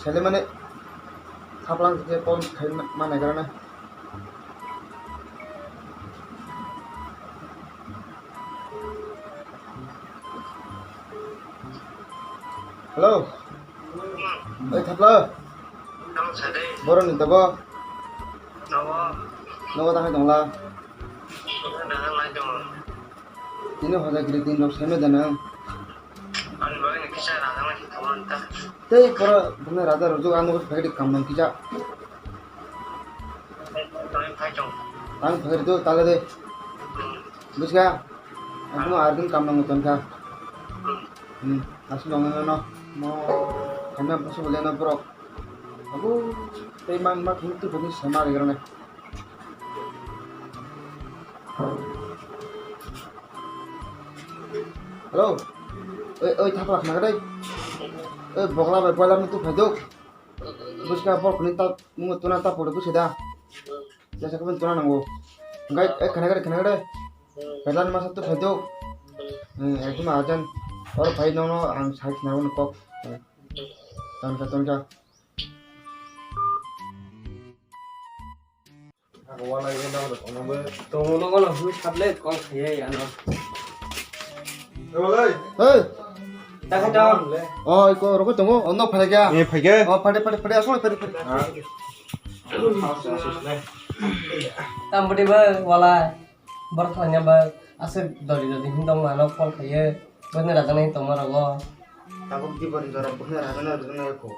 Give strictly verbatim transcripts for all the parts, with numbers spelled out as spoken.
Sele mane thaplang khe call khai ma naigra na. Hello. Oi thapla. Borok ni tabo. Nogo tangwi tongla. Tini hoda giri tin rok seme dana. Ani bagwi ni kisa rajaknai si thangmani ta. Tei pora bumnai raja rojak ang nugo phagri kam nang kisa. Tangwi phai chong. Tang phagri tu tala de. Hmm. Bujiga? Ang kuma arjun kam nang ton ka. Hmm. Hmm. Asu nang nang no. Mo. Kanya busu bole no borok. Abu. Tei man ma thung tu bumi sema de grane. Hello. Oi, oi, thapla khna dai. Oi, bogla bai boiler no tu phai dok. Buska bor kuni ta, mo tuna ta pore busi da. Jasa ko tuna nango. Ngai, eh, khna dai, khna dai. Pelan masa tu phai dok. Hmm, ekdom ajan. Or phai no, no, ang sai khna no kok. Tonka, tonka. Tongo nogo no hwnwi saple call khaiya ano. Hey. Hey. Takhai tong. Oh, iko rokoi tongo. Oh, no phaikya. Eh, phaikya. Oh, phade, phade, phade, asol, phade, phade. Tam budi ba wala. Borok thangya ba aswk dori dori hin tong mano call khaiya. Bwtni rajaknai tongma rogo. Tabuk diboni jora bwkhwnwi rajana rwjaknai kho.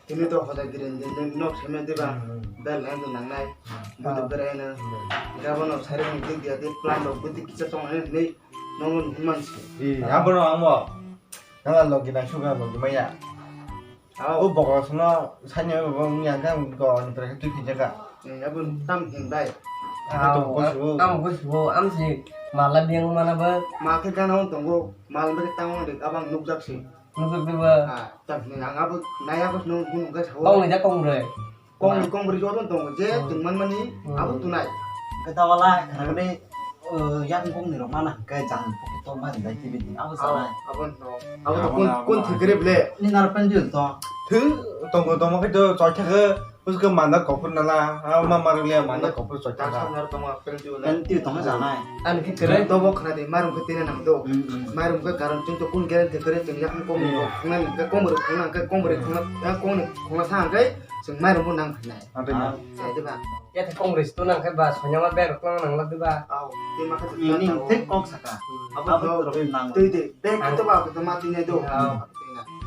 Tini to hoda giren den nok seme diba. Hmm. Bel hai to nangnai. Hmm. Budu berai na. Hmm. Gabano sari ni din dia di plan rok budi kisa tong hai nei. Nongo nuhun mansi. Ee, abono amo. Nang logi nang suga logi maya. Aw. O bokosno sanya bo wngya khe ang go ni trai twi khe jaka. Ee, abo tam hin bai. Aw, tamo kusugo. Tamo kusugo, am si mala biyang mana ba. Ma khe gana on tongo, mal bai tamo de abang nukjak si. Nukjak de ba. Ah, tam hin ang abo naya bos nung gun ga sawo. Kong ni ja kong re. Kong ni kong bri joto tongo je, hmm, tungman mani, hmm, abo tunai. Khe tawala, hmm, khana ni, uh, yang kong ni rok mana, khe jang pocket to ma dai tibi. Abo sanai. Abo no. Abo to kun, kun thikre ble. Ni nar pen jil to. Thu, tongo tongo khe to choi thakhe, uske manda kopur nala, abo ma marung le manda kopur choi thakha. Pen twi tongma janai. Ani khe kwrwi. Dobo khna di, marung khe tine nang do. Hmm, hmm. Marung khe karon chwng to kun guarantee kwrwi chwng yakung kong ni, hmm, khungnai ni khe kong bwrwi khungnai khe kong bwrwi khungnai, kong ni khungna sa hwnkhe chwng marung bo nang phinai. Ante na. Ah, sai de ba. Ya khe kong bwrwi sto nang khe ba, soinama bag rok nang nang la de ba. Aw, tei ma khe ni, ni tei kok saka. Hmm. Abo to rok nang. Tei de, bag to ba to ma tine do. Aw.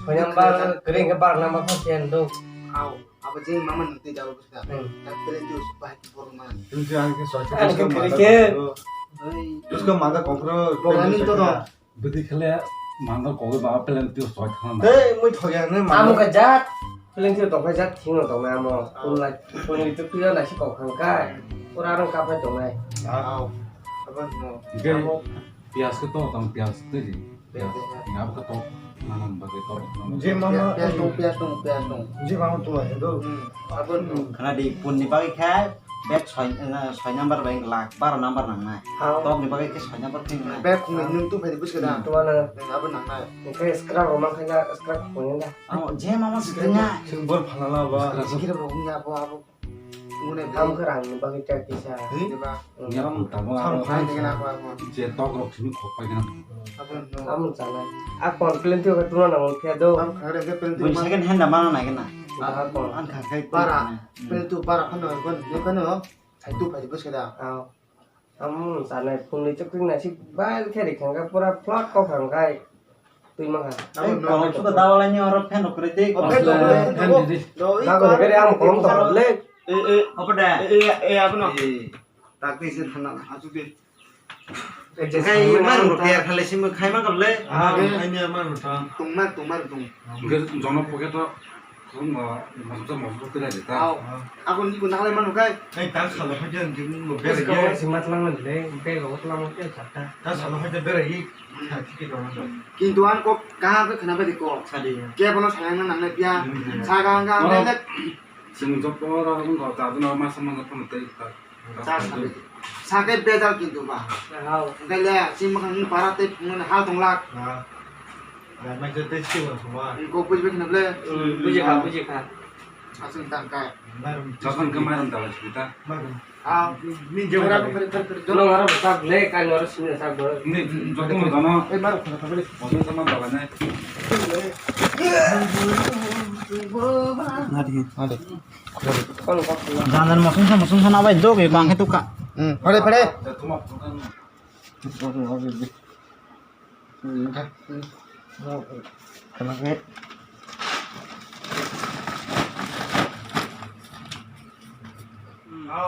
Soinama bag kwrwi khe bar namba pha chen do. Aw. Abo je mama nung twi dago bwswk. Hmm. Tak pele twi usuk bahai borok man. Twi ang khe soi. Ang khe kiri khe. Oi. Bwswk mada kokro. Borani to do. Bwtwi khele manda kokro ba pele twi soi thang na. Tei mui thoya ne ma. Amo ka jat. Pele twi tong ka jat thing no tong na amo. Ah. Pun lai pun ni twi ya nasi kok khang kai. Pura rong kapai tong nai. Ah. Abo no. Ge. Amo. Piyas khe to tong piyas twi. Piyas, piyas. Nga bwkha tok, nanan bagwi tok, nanan. Je mama, piyas, piyas tong, piyas tong, piyas tong. Je mama tong, hedo. Hmm, abo tong. Khana di, pun ni bagwi khe bag soi, eh, soi number bai lak, baro number nangnai. Hao. Tok ni bagwi khe soi number khe nangnai. Bag khumui nung tu phai di bwswk da. Hmm. Tuma na. Hmm, abo nangnai. Hwnkhe scrap rok man khe na, scrap khumui da. Amo, je mama swkang ya. Swkang bor phalala ba. Scrap rok wngya abo, abo. Mune am khe rang ni bagwi kisa. Hei? Diba? Nyaram tamo. Sam aro khai de na ko ko. Je tok rok simi khok pai gana. Abo no. Am chanai. A kon plen tio ka tuma na mon khe do. Am khare de plen tio. Bun second hand da mana na gana. A kon. An kha khai. Bara. Hmm. Plen tio bara khano kon ne khano. Sai tu phai bwswk da. Aw. Am chanai phunui chukchuk naisik bai khe rikha khe pura flot kok kha khai twi mankha. Abo no. Kolom suka dawalai ni oro fan rok kwrwi tei. O fan rok kwrwi tei. Fan rok kwrwi tei. Dago ni gari ang kolom tong le. E, e. Apa da? E, e, e, apa no? E. Tak tei se thana asu de. Kai mar rok ya khale simi khai ma kable. Ah, khai ni mar rok ta. Tong mar, tong mar tong. Gari jono pocket o. Khum, ah, mosok mosok tira de ta. Aw. Ako ni ko nakalai manu kai. Ei, ta salo phai de, ni mo bera ye. Sima tlang le, bega o tlang ke sakta. Ta salo phai de bera ye. Kintu ang kok kaham ke khna bai de ko. Sadi. Ke bono sayang nang nang le pia. Hmm. Sa kaham kaham le. Sing jok ko ra ko ta jona ma sama na phone te ta. Cha sabi. Sakai bejal kintu ba. Hao. Hingke le, chini mwkhang ni para tei phunuknani hal tonglak. Ha. Kok buji bwkhwna ble. Hmm, buji kha, buji kha. Aswk tang kha. Tokon khe mairum tala sita. Ah, ni jemura ko pere pere pere. Lo ngaro tak le, kai ngaro sini tak bo. Ni jokong lo tamo. Eh, maro khana pere. Moso tamo tala nai. Nadi, nadi. Jangan mosong sa, mosong sa na bai dog e bang khe tukha. Hmm, pare pare.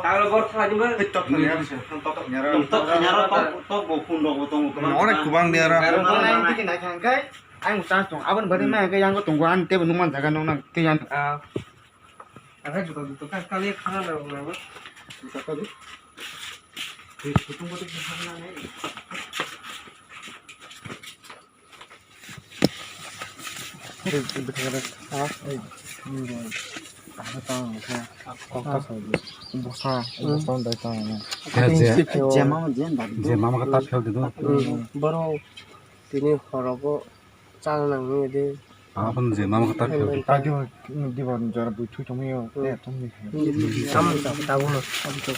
Talo bor thani ba. Tok tok nyara. Tok tok nyara, tok tok bo phun rok bo tongo. Onek kubang nyara. Ang tiki nai thang kai. Ang chance tong. Abon bari ma kai yang ko tong ko an te bo nung man jaga nung nang te yang. Ah. Ang juta juta ka kali khana na na. Juta ka. Hei, kutung kutung khana na. Hei, hei, hei. Ah, hei. Hei, hei. Apa tang ka? Kok ka sa. Bosa, bosa dai tang. Je mama jen da. Je mama ka ta phel de do. Boro tini horogo. Chana nang nung de. Aboni je mama khe tak khe. Tadi diba jora bui thui tongmio. Hmm. Te tongmi. Tamo ta, tamo no, tamo to.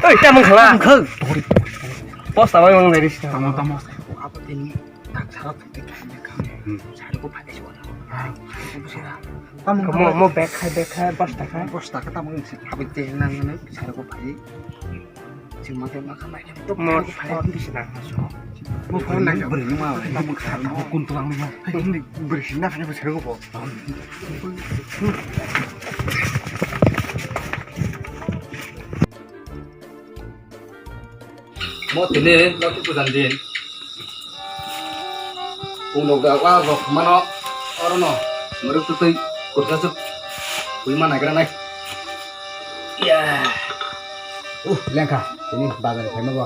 Oi, tamo khala. Tamo khe. Posta bai mang dari sini. Tamo, tamo. Apa ini? Tak salah, tak salah. Hmm. Sari ko pakai suara. Ah. Tamo mo, mo bag khai, bag khai, bos taka. Bos taka tamo ini sih. Apa itu yang nang ini? Sari ko pakai. Cuma kayak makan lagi. Mo, mo bisa nang masuk. Mo phone lagi. Beri ni mau. Tamo khala. Mo kuntulang ni mau. Ini beri sini nak hanya bisa ko. Mo tini lati pujan din. Pung nok da wa rok mano oro no. Muruk tutui kursa suk. Bui mana kira nai. Ya. Uh, lengkha. Ini bazar khaima bo.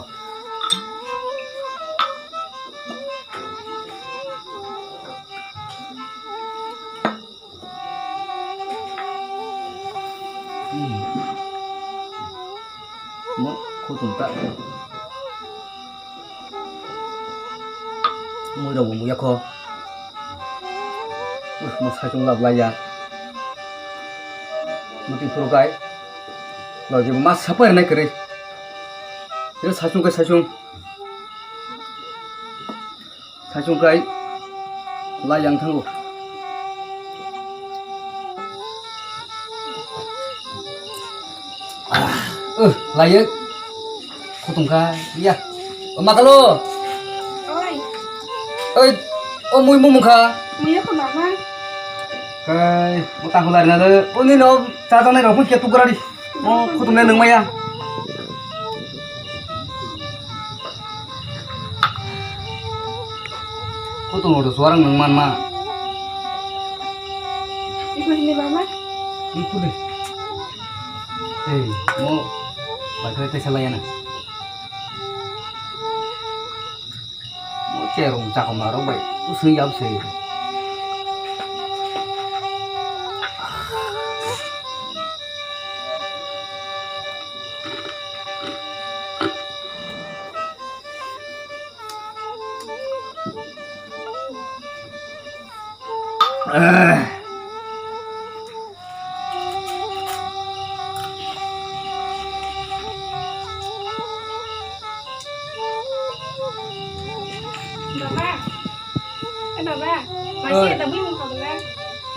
Hmm. Mo khutung ta. Mui rok bo muya kho. Uh, mo saichung lab laiya. Muti phuru kai. Lagi mas sapai nai kere. Ini saichung kai saichung. Saichung kai lai yang thango. Ah, eh, lai ye. Khutung kai ya. O makalo. Oi. Oi, o mui mumung kha. Mui ko mama. Kai, mo ta hulai na le. O ni no cha ta nai ro pun ke tu kura di. O khutung nai nang maya. Khutung ro suarang nang man ma. Iko hini mama. Iko de. Ei, mo. Bagai te salai na. Mo cherung chakma rok bai usui yab se. Baba, eh, baba, masih ada bui mengkau bela.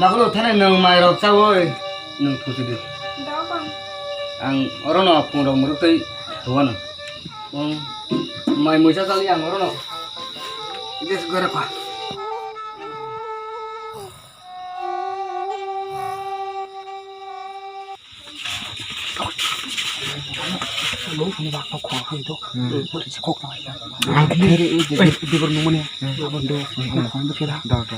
Nakalo thane nang mai rok chawoi nang thusi di. Dawa bang. Ang oro no phung rok muruk tei thuwa no. Mai muisa chali ang oro no. Des gore kha. Ang khe, eh, eh, eh, dibor nungmani. Abon do, khorang do khe da. Da, da.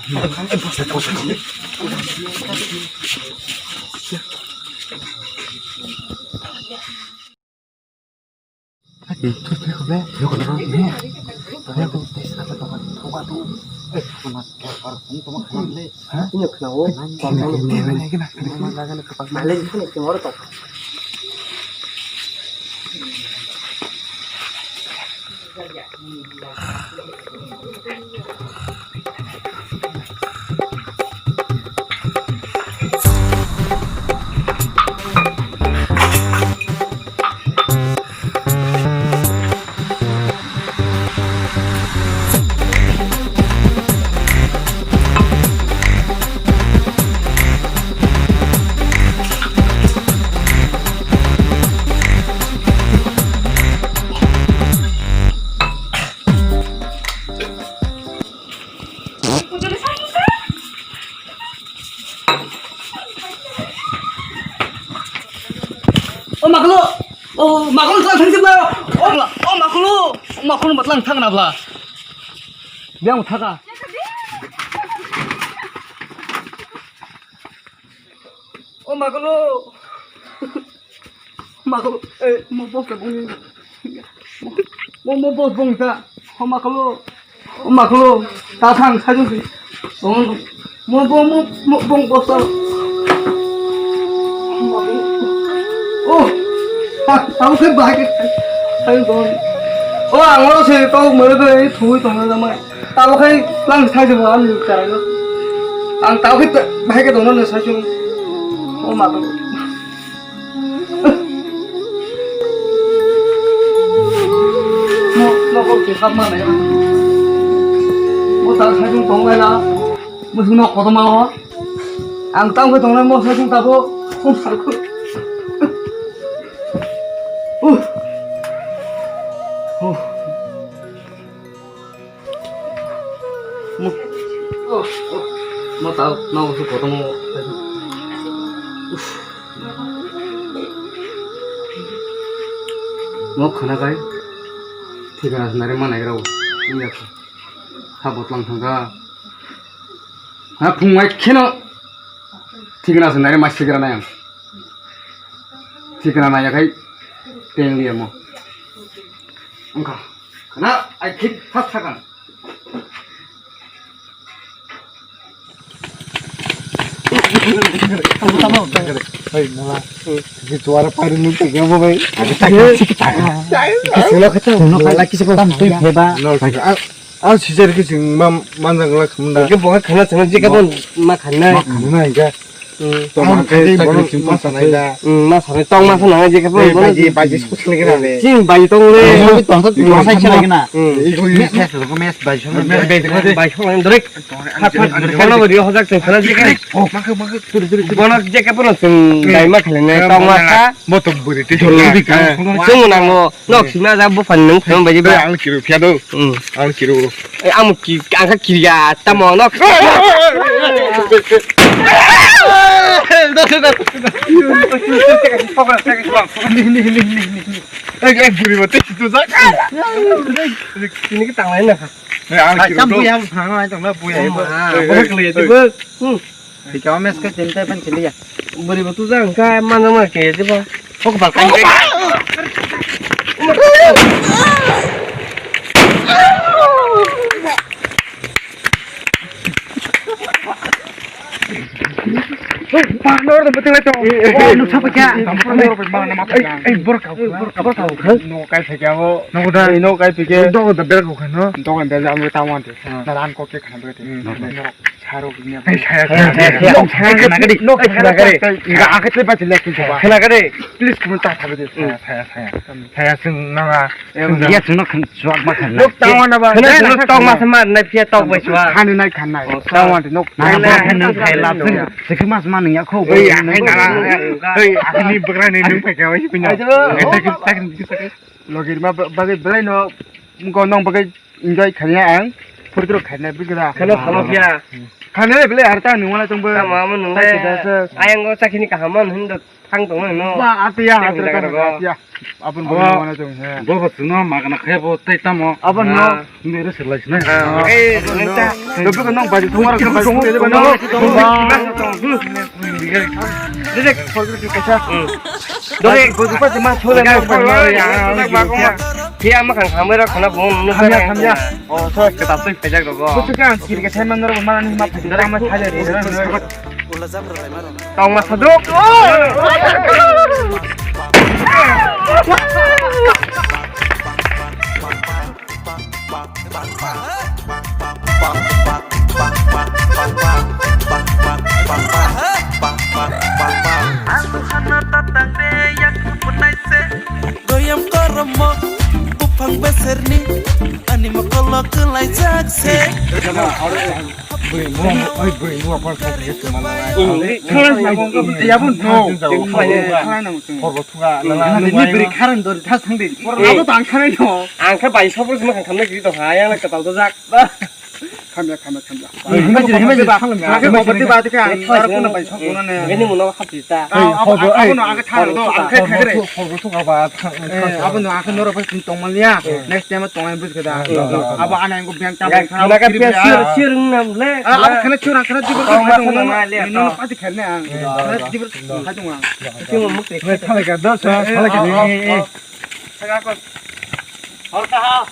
O maklo, o maklo tlang thang jibla. O ma-, o maklo, o maklo matlang thang na bla. Biang thaka. O maklo. Maklo, eh, mo boss ka bung. Mo, mo boss bung ta. O maklo. O maklo. Ta thang sa jung si. Mo, mo, mo, mo, mo bung boss ta. Oh. Ta, ta ke bai ke. Ayo bung. Oh, ang oro se to mo de thui to na mai. Tabok hai lang sai jebo ang nuk chara no. Ang tabok hai bahai khe dongno no sai chung. O ma to. Mo, mo ko ke kap ma nai. Mo ta sai chung tong lai la. Mo sung no koto ma o. Ang tang khe tongnai mo sai chung tabo. Mo sa ko. Uh. Oh. Mo, oh, oh, mo tao, no, su kotomo. Uf. Mo khana kai. Thikana sinari mana grao. Iya ko. Ha botlang thangka. Ha phung mai kheno. Thikana sinari ma sigra na yang. Thikana na ya kai. Teng liya mo. Angka. Khana, ai khit fast thakan. Hey, nala. Ke juara paru nu te gamo bhai. Solo kata, solo kata, kisi ko tam tui pheba. Al sijar ke sing mam manjang la khumda. Ke boka khana chana je ka bon ma khana. Ma khana ga. To ma kai ta kri chim ta sanai da. Ma sanai tong ma sanai je ka bon. Baji baji suk sele kena de. Jing baji tong le. Tong sa tong sa chele kena. Mes mes baji. Baji baji direct. Kono bari hojak tong sana je ka. Bono je ka bono sing dai ma khale ne tong ma sa. Botok buri te. Chung nango. Nok sina ja buphang nung phang bai ba. Ang kiru phia do. Hmm. Ang kiru. Eh, ang ki, ang ka kiriya tamo nok. Eh, eh, buri ba te tu ja. Ini ki tanglai na. Eh, ang kiru do. Buya phang ai tong na buya. Buya kle de. Hmm. Thikao mes khe chini tei pen chili ya. Bwrwi bo tuja wngkha, mano ma khe jeba. Hok ba kai. Panor da betul itu. Oh, lu siapa kya? Ei, ei, borok kau. Borok kau. No kai thikao. No da. No kai thikao. Dogo da berko khano. Dogo da jam ta wan te. Na ran ko ke khana bete. Saro gini. Hey, saya, saya, saya. Nok saya khana gadi. Nok saya khana gadi. Enggak, aku tuh pasti lihat tuh coba. Khana gadi. Please, kamu tak habis. Saya, saya, saya. Saya sing nanga. Iya, sing nok kan suak makan. Nok tahu mana, Bang? Khana sing nok tong mas mar, nai pia tong bai suak. Khana nai khana. Tahu mana nok. Nah, nah, khana nang khai lap sing. Sik mas mana ya kho. Iya, hai nara. Hey, aku ni berani nung pakai apa sih punya? Ayo. Logir ma bagai belai no. Engko nong bagwi enjoy khaina ang. Purtro khaina bigla. Khana khama phiya. Khana bile arta nungwala tongbo. Tamo amo nungle. Ayang go chakini kaham man hindo thang tongno no. Ba atiya atra jaga kan rogo. Atiya. Abon bo nungwala tong he. Bo bo suno magana khaya bo tai tamo. Abon no. Mere selai sina. Ei nungta. Dobi ko nong baji thongmar ka baji thongmar ka baji. Dede khol kri kasa. Dore buju pa jema chole na. Phiya ma khang khamai ra khana bong no. Khamya khamya. O so kitab twi phaijak rogo. Buju ka ang kiri ka sai man rogo manani ma phaijak ma thale ri. Tong ma saduk. Doyam koromo buphang beserni ani mokolo kwlaijak se. Bwrwi no, oi bwrwi no apar kok ni tuma na. Khana na mo ko ya bun no. Khana na mo tuma. Khorbo thuga na na. Ni bwrwi khana dori tha thang de. Abo tang khana no. Ang kha bai sabro sima khang khamna giri to ha yang na katal to jak. Khamya khamya khamya. Himai jiri himai jiri. Ake mo bati ba tika ang ar kono bai sok kono ne. Ini muno khap jita. Abo no ake thang do ang khe khe. Khorbo thuga ba. Abo no ake noro pas tong mal ya. Next time tong ai bus keda. Abo ana ngo bank ta khana ga pia sir sir nam le. Abo khana chura khana jibur khana dong no. No pati khane ang. Khana jibur khana dong ang. Timo muk te. Thalai ka dos, thalai ka. Thaga ko. Hor ka ha.